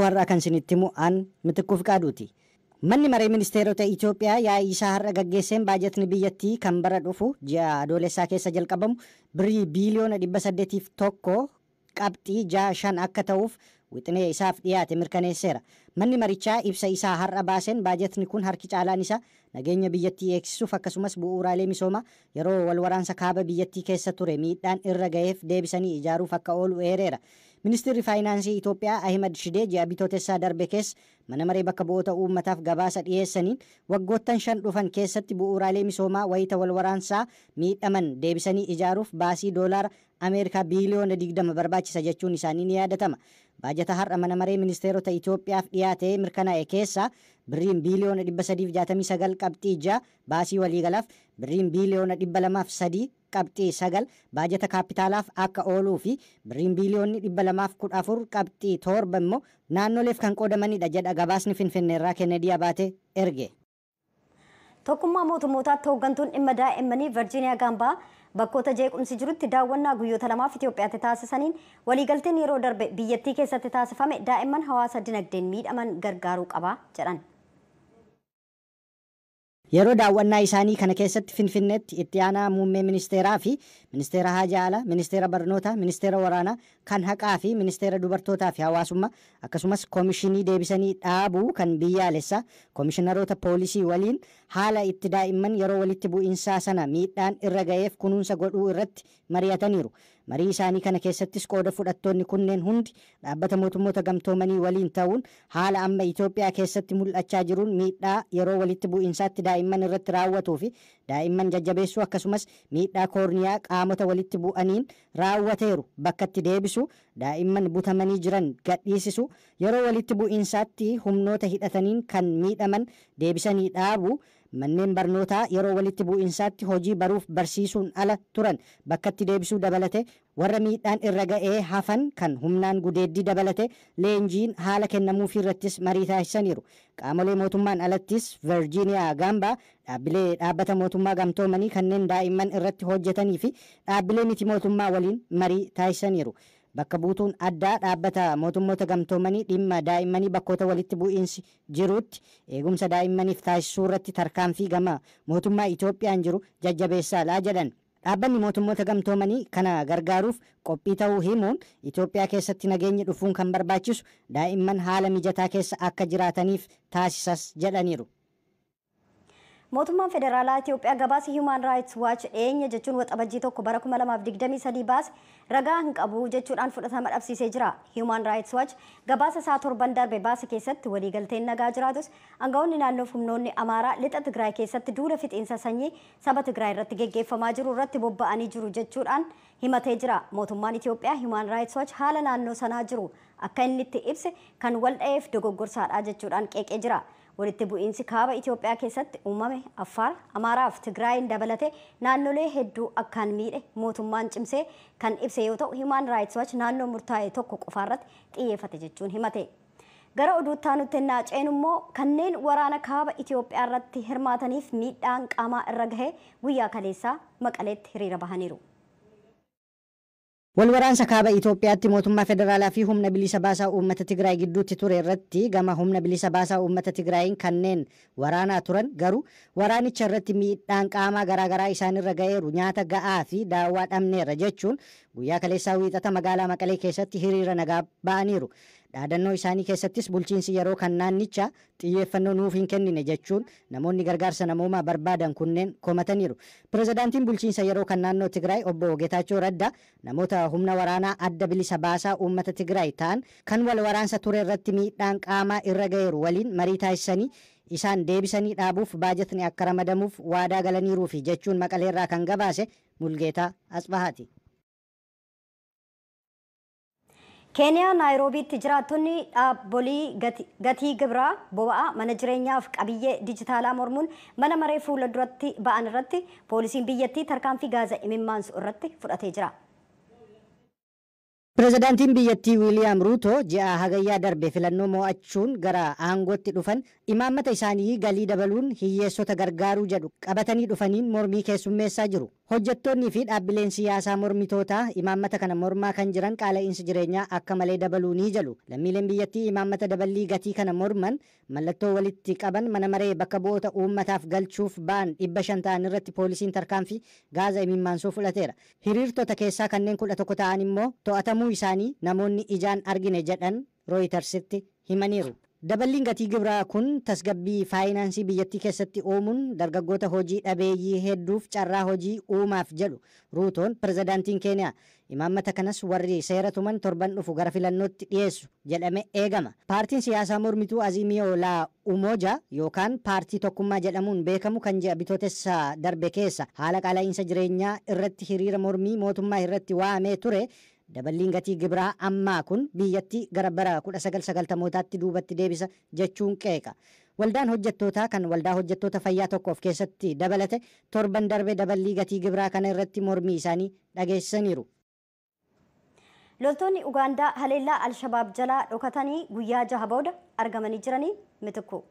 Har'aa kan isinitti himu an Mitikkuu Fiqaaduuti. Manni maree ministeerota Itoophiyaa yaa'ii isaa har'a gaggeesseen baajatni biyyattii kan bara dhufu ji'a Adoolessaa keessa jalqabamu birrii biiliyoona 801.65 akka ta'uuf wixinee isaaf dhiyaate mirkaneesseera. Manni marichaa ibsa isaa har'a baaseen baajatni kun harki caalaan isaa nageenya biyyattii eegsisuuf, akkasumas bu'uuraalee misoomaa yeroo wal waraansa kaaba biyyattii keessa ture miidhaan irra ga'eef deebisanii ijaaruuf akka oolu eereera. Ministeerri Faayinaansii Itoophiyaa Ahimad Shidee ji'a Bitootessaa darbe keessa mana maree bakka bu'oota uummataaf gabaasa dhiyeessaniin, waggoottan 5 dhufan keessatti bu'uuraalee misoomaa wayita wal waraansaa miidhaman deebisanii ijaaruuf baasii doolaara Ameerikaa biiliyoona 20 barbaachisa jechuun isaanii ni yaadatama. Baajata har'a mana maree ministeerota Itoophiyaaf dhiyaate mirkanaa'e keessaa birriin biiliyoona 369.6 baasii waliigalaaf, birriin biiliyoona 203.9 baajata kaapitaalaaf akka ooluu fi birriin biiliyoonni 214.7 immoo naannoleef kan qoodamanidha jedha gabaasni Finfinneerraa Kennedy Abaate erge. Tokkummaa mootummootaatti hooggantuun dhimma daa'immanii Virgiiniyaa Gaambaa bakkoota jeequmsi jirutti daawwannaa guyyoota 2f Itoophiyaatti taasisaniin, waliigalteen yeroo darbe biyyattii keessatti taasifame daa'imman hawaasa dinagdeen miidhaman gargaaruu qaba jedhan. Yeroo daawwannaa isaanii kana keessatti Finfinneetti itti aanaa muummee ministeeraa fi ministeera haajaa alaa, ministeera barnootaa, ministeera waraanaa, kan haqaa fi ministeera dubartootaa fi hawaasummaa, akkasumas koomishinii deebisanii dhaabuu kan biyyaalessaa, koomishiinaroota poolisii waliin haala itti daa'imman yeroo walitti bu'iinsaa sana miidhaan irra ga'eef kunuunsa godhuu irratti mari'ataniiru. Marii isaanii kana keessattis qooda fudhattoonni kunneen hundi dhaabbata mootummoota gamtoomanii waliin ta'uun haala amma Itoophiyaa keessatti mul'achaa jiruun miidhaa yeroo walitti bu'iinsaatti daa'imman irratti raawwatuu fi daa'imman jajjabeessuu, akkasumas miidhaa koorniyaa qaamota walitti bu'aniin raawwateeru bakkatti deebisu, daa'imman butamanii jiran gadhiisisu, yeroo walitti bu'iinsaatti humnoota hidhataniin kan miidhaman deebisanii dhaabu, manneen barnootaa yeroo walitti bu'iinsaatti hojii baruuf barsiisuun ala turan bakkatti deebisuu dabalate, warra miidhaan irra ga'ee hafan kan humnaan gudeeddii dabalate leenjiin haala kennamuufii irrattis marii taasisaniiru. Qaamolee mootummaan alattis Virgiiniyaa Gaambaa dhaabbilee dhaabbata mootummaa gamtoomanii kanneen daa'imman irratti hojjetanii fi dhaabbilee miti mootummaa waliin marii taasisaniiru. Bakka buutuun addaa dhaabbata mootummoota gamtoomanii dhimma daa'immanii bakkoota walitti bu'iinsi jirutti eegumsa daa'immaniif taasisuu irratti tarkaanfii gama mootummaa Itoophiyaan jiru jajjabeessaadha jedhan. Dhaabbanni mootummoota gamtoomanii kana gargaaruuf qophii ta'uu himuun, Itoophiyaa keessatti nageenyi dhufuun kan barbaachisu daa'imman haala mijataa keessa akka jiraataniif taasisas jedhaniiru. Mootummaan Federaalaa Itoophiyaa gabaasa Human Rights Watch dhiyeenya, jechuun Waxabajjii 1 bara 2023 baase ragaa hin qabu jechuudhaan fudhatama dhabsiisee jira. Human Rights Watch gabaasa isaa torban darbe baase keessatti, waliigalteen nagaa jiraatus aangawoonni naannoof humnoonni Amaaraa lixa Tigraay keessatti duula fixiinsa sanyii saba Tigraay irratti geggeeffamaa jiru irratti bobba'anii jiru jechuudhaan himatee jira. Mootummaan Itoophiyaa Human Rights Watch haala naannoo sanaa jiru akka inni itti ibse kan wal dha'eef dogoggorsaadha jechuudhaan qeeqee jira. Walitti bu'iinsi kaaba Itoophiyaa keessatti uumame Affaar, Amaaraa fi Tigraayin dabalatee naannolee hedduu akkaan miidhe mootummaan cimsee kan ibse yoo ta'u, Human Rights Watch naannoo murtaa'e tokko qofaarratti xiyyeeffate jechuun himate. Gara oduutti aanutti ennaa ceenu immoo, kanneen waraana kaaba Itoophiyaa irratti hirmaataniif miidhaan qaamaa irra gahee guyyaa kaleessaa Maqaleetti hiriira bahaniiru. Wal waraansa kaaba Itoophiyaatti mootummaa federaalaa fi humna bilisa baasaa uummata Tigraay gidduutti ture irratti gama humna bilisa baasaa uummata Tigraayin kanneen waraanaa turan garuu waraanicha irratti miidhaan qaamaa garaagaraa isaanirra ga'eeru, nyaata ga'aa fi daawwaa dhabneerra jechuun guyyaa kaleessaa Wiixata magaalaa Maqalee keessatti hiriira nagaa ba'aniiru. Dhaadannoo isaanii keessattis bulchiinsi yeroo kan naannichaa xiyyeeffannoo nuuf hin kennine jechuun namoonni gargaarsa namoomaa barbaadan kunneen komataniiru. Pirezidaantiin bulchiinsa yeroo kan naannoo Tigraay obbo Geetaachoo Raddaa namoota humna waraanaa adda bilisa baasaa uummata Tigraay ta'an kan wal waraansa ture irratti miidhaan qaamaa irra ga'eeru waliin marii taasisanii isaan deebisanii dhaabuuf baajatni akka ramadamuuf waadaa galaniiruufi jechuun Maqaleerraa kan gabaase Mulgeetaa Asbahaati. Keeniyaa Naayiroobiitti jiraattonni dhaabbolii gatii gibiraa boba'aa, mana jireenyaaf qabiyyee dijitaalaa mormuun mana maree fuula duratti ba'an irratti poolisiin biyyattii tarkaanfii gaaza imimmaansu irratti fudhatee jira. Pirezidaantiin biyyattii Wiiliyaam Ruuto ji'a Hagayyaa darbe filannoo mo'achuun gara aangootti dhufan imaammata isaanii galii dabaluun hiyyeessota gargaaruu jedhu qabatanii dhufaniin mormii keessummeessaa jiru. Hojjettoonnii fi dhaabbileen siyaasaa mormitootaa imaammata kana mormaa kan jiran qaala'iinsi jireenyaa akka malee dabaluu ni jedhu. Lammiileen biyyattii imaammata daballii gatii kana morman mallattoo walitti qaban mana maree bakka bu'oota uummataaf galchuuf ba'an 500 ta'an irratti poolisiin tarkaanfii gaaza imimmaansuu fudhateera. Hiriirtota keessaa kanneen 11 ta'an immoo to'atamuu isaanii namoonni ijaan argine jedhan Rooyitersitti himaniiru. Daballiin gatii gibiraa kun tasgabbii faayinaansii biyyattii keessatti uumuun dargaggoota hojii dhabeeyyii hedduuf carraa hojii uumaaf jedhu Ruutoon, pirezidaantiin Keeniyaa. Imaammata kanas warri seera tuman torban dhufu gara filannootti dhiyeessu jedhame eegama. Paartiin siyaasaa mormituu Azimio la Umoja yookaan paartii tokkummaa jedhamuun beekamu kan ji'a Bitootessa darbe keessa haala qaala'iinsa jireenyaa irratti hiriira mormii mootummaa irratti waamee ture, daballiin gatii gibiraa ammaa kun biyyattii gara bara 1990mootaatti duubatti deebisa jechuun qeeqa. Waldaan hojjettootaa kan waldaa hojjettoota fayyaa tokko of keessatti dabalate torban darbe daballii gatii gibiraa kana irratti mormii isaanii dhageessisaniiru. Loltoonni Ugaandaa haleellaa Alshabaab jalaa dhokatanii guyyaa 6 booda argamanii jiranii, Mitikku.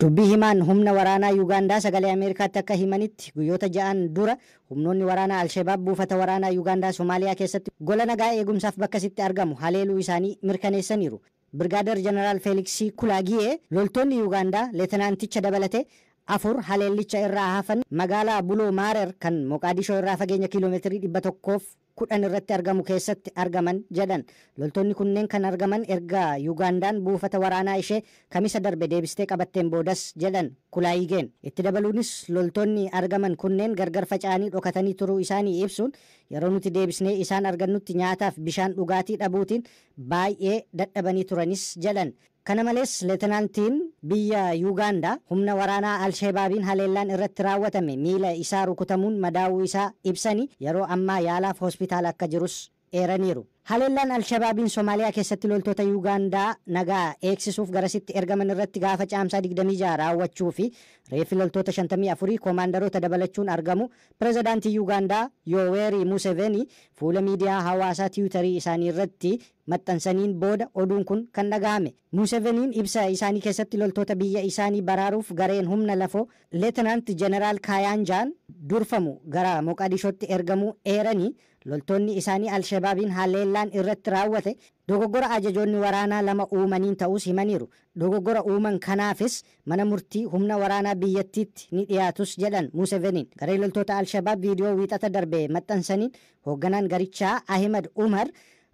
Dubbii himaan humna waraanaa Yuugaandaa Sagalee Ameerikaatti akka himanitti, guyyoota 6n dura humnoonni waraanaa Alshabaab buufata waraanaa Yuugaandaa Somaaliyaa keessatti gola nagaa eegumsaaf bakkasitti argamu haleeluu isaanii mirkaneessaniiru. Birgaader Jeneraal Feeliksii Kulaagiyee loltoonni Yuugaandaa leetenaanticha dabalatee afur haleellicha irraa hafan magaalaa Buloo Maarer kan Moqaadishoo irraa fageenya kiiloomeetirii 110 irratti argamu keessatti argaman jedhan. Loltoonni kunneen kan argaman erga Yuugaandaan buufata waraanaa ishee Kamisa darbe deebistee qabatteen boodas jedhan Kulaayigeen. Itti dabaluunis loltoonni argaman kunneen gargar faca'anii dhokatanii turuu isaanii ibsuun, yeroo nuti deebisnee isaan argannutti nyaataaf bishaan dhugaatii dhabuutiin baay'ee dadhabanii turanis jedhan. Kana malees leetenaantiin biyya Yuugaandaa humna waraanaa Alshabaabiin haleellaan irratti raawwatame miila isaa rukutamuun madaa'uu isaa ibsanii, yeroo ammaa yaalaaf hospitaala akka jirus eeraniiru. Haleellaan Alshabaabiin Somaaliyaa keessatti loltoota Yuugaandaa nagaa eegsisuuf garasitti ergaman irratti gaafa Caamsaa 26 raawwachuu fi reeffi loltoota 54 koomaandaroota dabalachuun argamu pirezidaantii Yuugaandaa Yooweeri Museveni fuula miidiyaa hawaasaa Tiwiitarii isaanii irratti maxxansaniin booda oduun kun kan dhagahame. Museveniin ibsa isaanii keessatti loltoota biyya isaanii baraaruuf gareen humna lafoo Leetinaant Jeneraal Kaayaanjaan durfamu gara Moqadishootti ergamuu eeranii, loltoonni isaanii Alshabaabiin haleellaan irratti raawwate dogoggora ajajoonni waraanaa lama uumaniin ta'us himaniiru. Dogoggora uuman kanaafis mana murtii humna waraanaa biyyattiitti ni dhiyaatus jedhan Museveniin. Garee loltoota Alshabaab viidiyoo Wiixata darbe maxxansaniin hoogganaan garichaa Ahimad Umar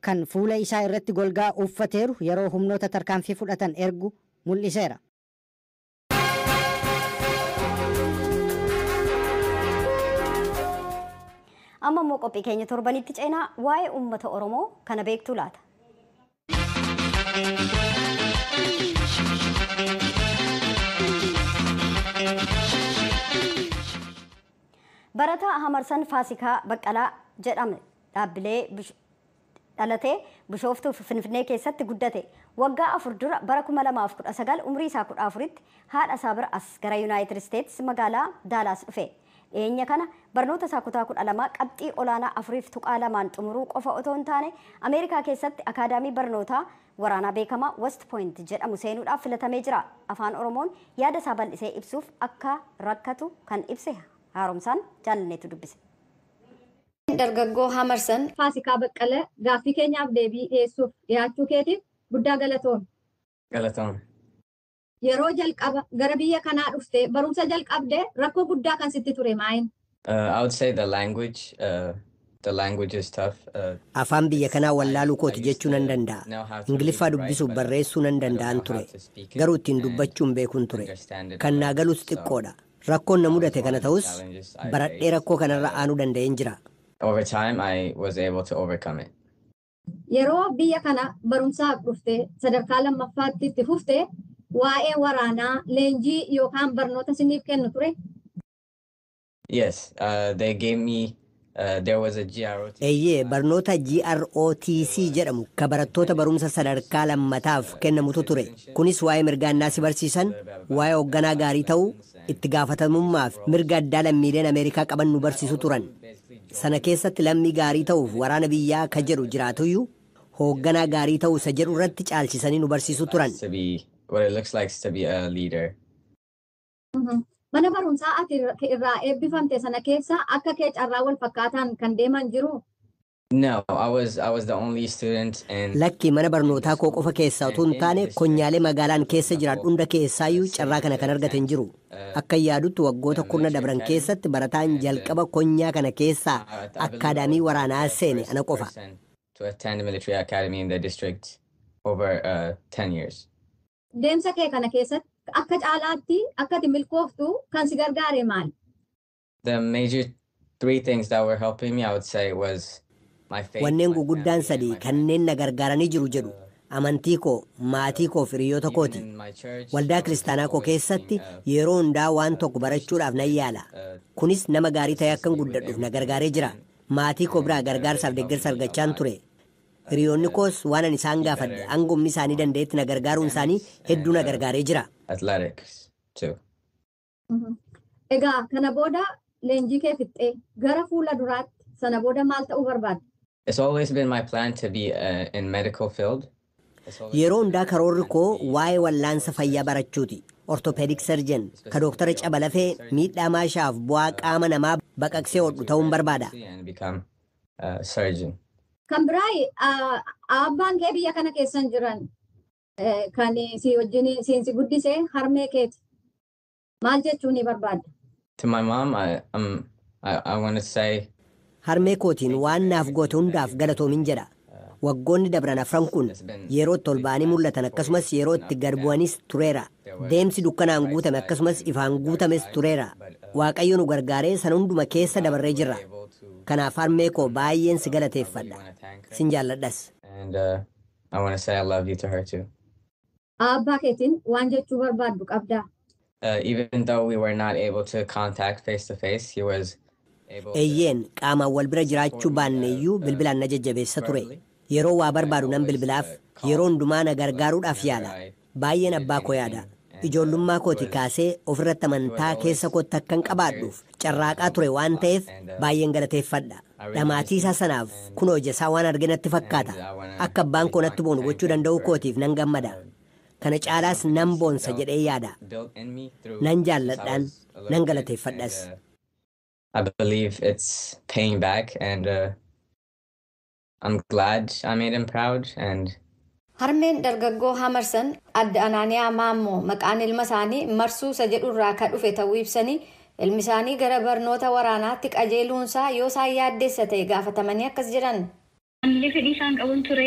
kan fuula isaa irratti golgaa uffateeru yeroo humnoota tarkaanfii fudhatan ergu mul'iseera. Amma immoo qophii keenya torbanitti ceenaa, waa'ee uummata Oromoo kana beektuu laata? Barataa Hamarsan Faasikaa Baqqalaa jedhame dhaabbilee dhalatee Bishooftuu Finfinnee keessatti guddate. Waggaa 4 dura bara 2019 umrii isaa 14tti haadha isaa bira as gara Yuunaayitid Isteetsi magaalaa Daalaas dhufe. Dhiyeenya kana barnoota isaa kutaa 12 qabxii olaanaa 4.2n xumuruu qofa otoo hin taane, Ameerikaa keessatti akaadaamii barnootaa waraanaa beekamaa West Point jedhamu seenuudhaaf filatamee jira. Afaan Oromoon yaada isaa bal'isee ibsuuf akka rakkatu kan ibse Haaromsaan Jaalanneetu dubbise. Dargaggoo Hamarsan Faasikaa Baqqalee, gaaffii keenyaaf deebii dhiyeessuuf dhiyaachuu keetiif guddaa galatoom. Galatoom. Yeroo jalqaba gara biyya kanaa dhuftee barumsa jalqabdee rakkoo guddaa kan sitti ture maayin? I would say the language. The language is tough. Afaan biyya kanaa wallaaluu kooti jechuu nan danda'a. Ingiliffaa dubbisuuf barreessuu nan danda'an ture. Garuu ittiin dubbachuun beekuun ture. Kan naa galus xiqqoodha. Rakkoon na mudate kana ta'us, baradhee rakkoo kanarra aanuu danda'een jira. Over time, I was able to overcome it. Yeroo biyya kana barumsaaf dhuftee sadarkaa lammaffaatti itti fuftee waa'ee waraanaa leenjii yookaan barnoota isiniif kennu ture? Yes, they gave me. There was a GROT. Eeyyee, barnoota GROTC jedhamu ka barattoota barumsa sadarkaa lammataaf kennamutu ture. Kunis waa'ee mirgaannaa si barsiisan, waa'ee hoogganaa gaarii ta'uu, itti gaafatamummaa fi mirga addaa lammiileen Ameerikaa qaban nu barsiisu turan. Sana keessatti lammii gaarii ta'uuf waraana biyyaa ka jedhu jiraatuyyuu, hoogganaa gaarii ta'uu isa jedhu irratti caalchisanii nu barsiisu turan. To be what it looks like to be a leader. Mana barumsaa ati irraa eebbifamte sana keessa akka kee carraa wal fakkaataan kan deeman jiru. No, I was the only student in Lakki, mana barnootaa koo qofa keessaa utuu hin taane konyaalee magaalaan keessa jiraadhu hunda keessaayyuu carraa kana kan argate hin jiru. Akka yaadutti waggoota kurna dabran keessatti barataan jalqaba konyaa kana keessaa akkaadaamii waraanaa seene ana qofa. To attend military academy in the district over 10 years. Deemsa kee kana keessatti akka caalaatti akka ati milkooftu kan si gargaare maali? The major three things that were helping me, I would say, was my faith. Wanneen guguddaan sadii kanneen na gargaaranii jiru jedhu amantii koo, maatii koo fi hiriyoota kooti. Waldaa kiristaanaa koo keessatti yeroo hundaa waan tokko barachuudhaaf nan yaala. Kunis nama gaarii ta'ee akkan guddadhuuf na gargaaree jira. Maatii koo biraa gargaarsaaf deeggarsa argachaan ture. Hiriyoonni koos waan ani isaan gaafadhe hangumni isaanii danda'etti na gargaaruun isaanii hedduu na gargaaree jira. Athletics too. Egaa kana booda leenjii kee fixxee gara fuula duraatti sana booda maal ta'uu barbaadda? It's always been my plan to be in medical field. Yeroo hundaa karoorri koo waa'ee wallaansa fayyaa barachuuti. Orthopedic surgeon ka dooktara caba lafee, miidhaa maashaaf bu'aa qaama namaa baqaqsee hodhu ta'uun barbaada. And become a surgeon. Kan biraa, abbaan kee biyya kana keessan jiran, kan si wajjin siin si guddise harmee keeti. Maal jechuu ni barbaadda? To my mom, I want to say Harmee kootiin waan naaf goote hundaaf galatoomin jedha. Waggoonni dabran afran kun yeroo itti ol ba'anii mul'atan akkasumas yeroo itti gad bu'anis tureera. Deemsi dukkanaan guutame akkasumas ifaan guutames tureera. Waaqayyo nu gargaaree sana hunduma keessa dabarree jirra. Kanaaf harmee koo baay'een si galateeffadha. Sin jaalladhas. And I want to say I love you to her too. Abbaa keetiin waan jechuu barbaaddu qabdaa? Even though we were not able to contact face to face, he was able to Eeyyeen, qaamaan wal bira jiraachuu baanne iyyuu bilbilaan na jajjabeessa ture. Yeroo waa barbaadu nan bilbilaaf, yeroo hundumaa na gargaaruudhaaf yaala. Baay'een abbaa koo yaada. Ijoollummaa kooti kaasee ofirratti amantaa keessa kootti akkan qabaadhuuf carraaqaa ture waan ta'eef baay'een galateeffadha. Dhamaatii isaa sanaaf kunoo ija isaa waan arge natti fakkaata. Akka abbaan koo natti boonu gochuu danda'uu kootiif nan gammada. Kana caalaas nan boonsa jedhee yaada. Built in me through Nan jaalladhaan, nan galateeffadhas. I believe it's paying back and I'm glad I made him proud and Harmeen dargaggoo Hamarsan adda Anaaniyaa Maammoo maqaan ilma isaanii Marsuu isa jedhurraa kan dhufe ta'uu ibsanii, ilmi isaanii gara barnoota waraanaatti qajeeluunsaa yoo isaan yaaddeessa ta'e gaafatamanii akkas jedhan. Anillee fedhii isaan qabuun ture.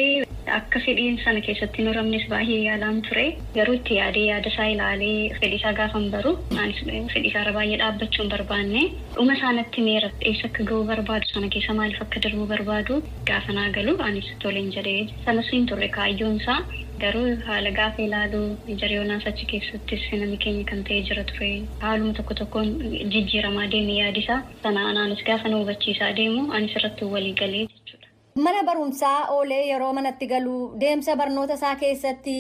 Akka fedhiin sana keessatti hin horamnes baay'ee yaalaan ture. Garuu itti yaadee, yaada isaa ilaalee, fedhii isaa gaafan baru anis fedhii isaarra baay'ee dhaabbachuu hin barbaanne. Dhuma isaa natti meera, eessa akka ga'uu barbaadu, sana keessa maaliif akka darbuu barbaadu gaafa naa galu anis toleen jedhee. Sanas hin turre kaayyoon isaa, garuu haala gaafa ilaalu jariyoonaas achi keessattis namni keenya kan ta'e jira ture. Haaluma tokko tokkoon jijjiiramaa deeme yaadisaa. Sana anaanis gaafa na hubachiisaa deemu anis irratti walii galee jechuudha. Mana barumsaa oolee yeroo manatti galuu deemsa barnoota isaa keessatti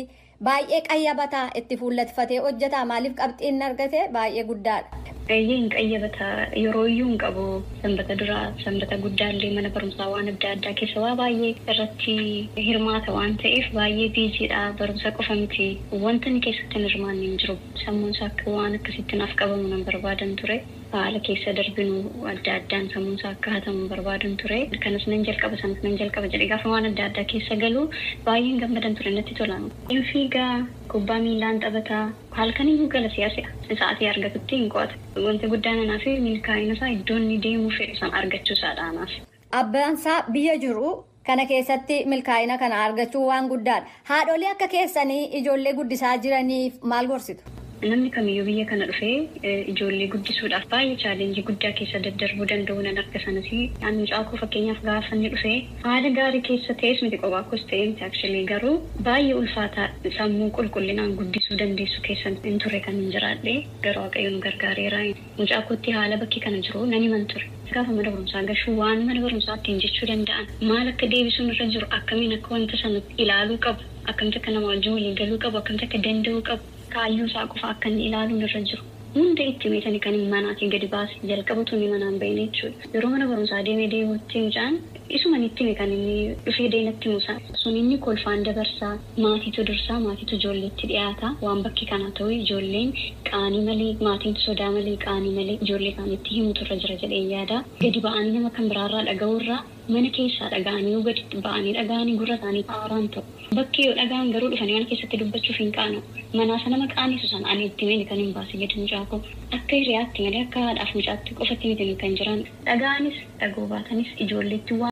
baay'ee qayyabataa, itti fuullatfatee hojjetaa? Maaliif qabxiin argate baay'ee guddaadha. Baay'ee hin qayyabata, yeroo iyyuu hin qabu. Sanbata duraa, sanbata guddaallee mana barumsaa waan adda addaa keessa waa baay'ee irratti hirmaata waan ta'eef baay'ee busy dha. Barumsa qofa miti, wanta inni keessatti hin hirmaanne hin jiru. Sammuun isaa akka waan akkasitti naaf qabamu nan barbaadan ture. Haala keessa darbinu adda addaan sammuun isaa akka hatamu barbaadan ture. Kanas nan jalqaba, sanas nan jalqaba jedhee gaafa waan adda addaa keessa galu baay'een gammadan ture, natti tola. Hin fiigaa, kubbaa miilaan taphataa, halkan iyyuu gala siyaasa sa'aatii argatutti hin qo'ata. Wanti guddaan anaaf milkaa'ina isaa, iddoo inni deemuu fedhu san argachuu isaadha anaaf. Abbaan isaa biyya jiru kana keessatti milkaa'ina kana argachuu waan guddaadha. Haadholii akka keessanii ijoollee guddisaa jiraniif maal gorsitu? Namni kamiyyuu biyya kana dhufee ijoollee guddisuudhaaf baay'ee challenge guddaa keessa daddarbuu danda'u nan akka sanas. Ani mucaa koo fakkeenyaaf gaafa inni dhufee haala gaarii keessa ta'es miti, kophaa koos ta'ee miti actually, garuu baay'ee ulfaataa sammuu qulqullinaan guddisuu dandeessu keessa hin turre kan hin jiraadhe, garuu Waaqayyo nu gargaareera. Mucaa kootti haala bakki kana jiru nan himan ture. Gaafa mana barumsaa gashuu waan mana barumsaa ittiin jechuu danda'an, maal akka deebisuun irra jiru, akkamiin akka wanta sana ilaaluu qabu, akkamitti akka nama wajjin walii galuu qabu, akkamitti akka danda'uu qabu, kaayyoo isaa qofa akka inni ilaaluun irra jiru. Hunda itti meetanii kan manaatiin gadi baase jalqabatu inni manaan bahine jechuudha. Yeroo mana barumsaa deemee deemutti mucaan isuma itti hime kan inni dhufee deenatti musa. Sun inni kolfaan dabarsaa, maatiitu dursaa, maatiitu ijoolleetti dhiyaata. Waan bakki kanaa ta'u ijoolleen qaanii malee, maatiin sodaa malee, qaanii malee ijoollee isaaniitti himutu irra jira jedhee yaada. Gadi ba'anii nama kan biraarraa dhaga'uurraa mana keessaa dhaga'anii gadi ba'anii dhaga'anii gurra isaanii haaraan ta'u. Bakki yoo dhaga'an garuu dhufanii mana keessatti dubbachuuf hin qaanu. Manaasa nama qaanisu sana ani itti himeen kan hin baase jedhu mucaa koo. Akka hiriyaatti malee akka haadhaaf mucaatti qofatti miti kan jiran. Dhaga'anis dhagoo baatanis ijoolleetti waan.